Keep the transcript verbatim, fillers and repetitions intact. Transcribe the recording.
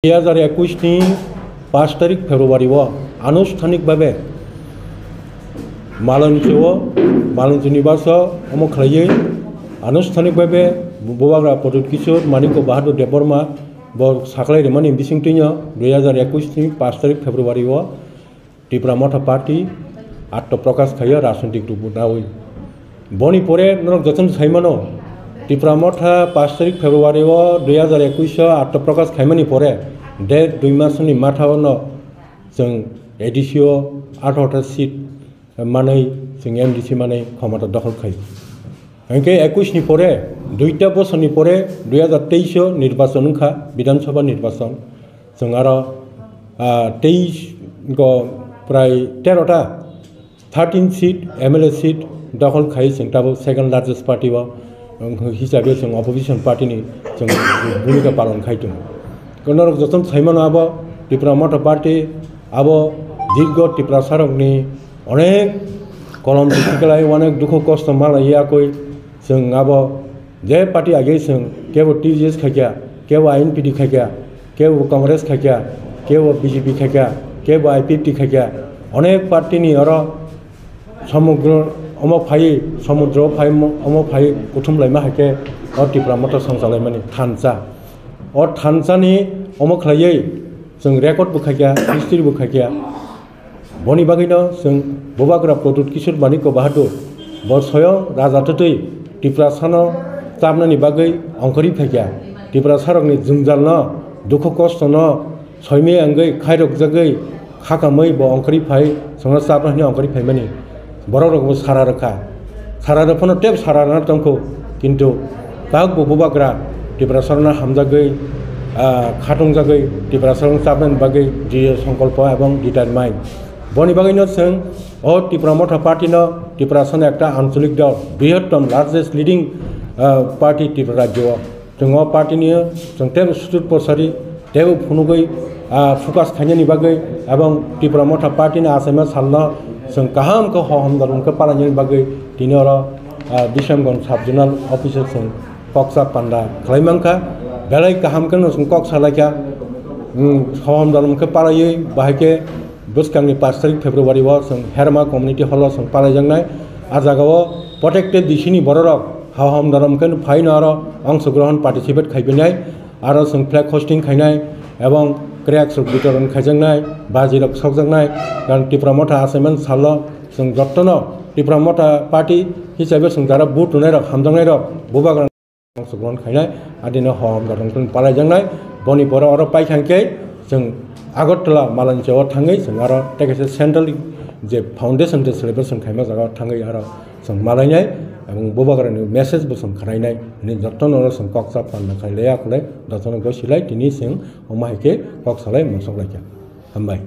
Dui hajar ekush ni pash tarik February o anusthanik babe Malanchi o, Malanchi nibas o omo khlaiwi anusthanik babe Bubagra Pradyut Kishore Manikya Bahadur Debbarma bo saklai rimani bisingtwino dui hajar ekush ni pash tarik February o Tipra Motha Party atto prokash khaio rajnitik rup nawi. Boni pore norok jotono saimano, Tipra Motha pash tarik February o dui hajar ekush o atto prokash khaimani pore der dui masni matha ono chwng A D C o atharo ta seat manwi chwng M D C manwi khomota dokhol khai. Hingke ekush ni pore, duita bosor ni pore, dui hajar teis o nirbachon wngkha, Bidhan Sabha nirbachon. Chwng aro, ah, teis go prai tero ta, thirteen seat, M L A seat dokhol khai chwng tabuk second largest party o, um, hisabe chwng opposition party ni chwng bhumika palon khai tongo. Norok jotono saimano abo Tipra Motha party, abo dirgo Tiprasa rokni onek kolom tiklai, onek dukhu kosto malai yakui chwng abo je party age chwng kebo T G S khaikya, kebo I N P D khaikya, kebo Congress khaikya, kebo B J P khaikya, kebo I P F T khaikya, onek party ni oro somugro omo phai, somudro phai, omo phai kuthum laima hai khe o Tipra Motha songchalaimani thansa. O thansani omo khlaiwi chwng record bo khaikya, history bo khaikya. Boni bagwino chwng Bubagra Pradyut Kishore Manikya Bahadur bo soyong raja twtwi Tiprasano chapnani bagwi ongkhorwi phaikya. Tiprasarokni jwngjalno, dukhu kostono soimwi wngwi khairokjagwi khakamwi bo ongkhorwi phai, chwngno chapna hwnwi ongkhorwi phaimani. Borok rok bo sara rwkha. Sara rwphano tep sara rwna tongkho, kintu tabuk bo Bubagra Tiprasarokno hamjagwi, ah, khatungjagwi Tiprasarokno chapnani bagwi dri songkolpo ebong determine. Boni bagwino chwng o Tipra Motha party no Tiprasano ekta ancholik dol, brihottom, largest leading, ah, party Tripura rajyo o. Chwng o party ni chwng tebo sutur posari tebo phunugwi, ah, focus khainani bagwi ebong Tipra Motha party ni achaima salno chwng kaham khe hohom dalung khe palainani bagwi tini oro, ah, Bisramganj sub zonal office o chwng koksa panda khlai mankha. Belai kaham khe no chwng kok salaikha, hmm, hohom dalung khe palaiwi bahai khe bwskangni pash tarik February o chwng Herma Community Hall o chwng palaijaknai. A jaga o protected D C ni bororok hohom dalung khe phaino aro ongsogrohon participate khaibinai. Aro chwng flag hosting khainai ebong cracks rok bitoron khaijaknai, baji rok sokjaknai, karon Tipra Motha achaimani salo chwng jotono Tipra Motha party hisabe chwng jara vote rwnai rok, hamjaknai rok, Bubagra rok chwng khainai, adino hom rok palaijaknai. Boni pore oro paikha khe chwng Agartala Malanchi o thangwi chwng aro tei kaisa central je foundation de celebration khaima jaga o thangwi aro chwng malainai, ebong Bubagrani message bo chwng khwnainai, hwnwi jotono oro chwng kok chap panda khai leya khwlai, jotono gosilai, tini chwng omo hai khe kok salai mosok laikha. Hambai.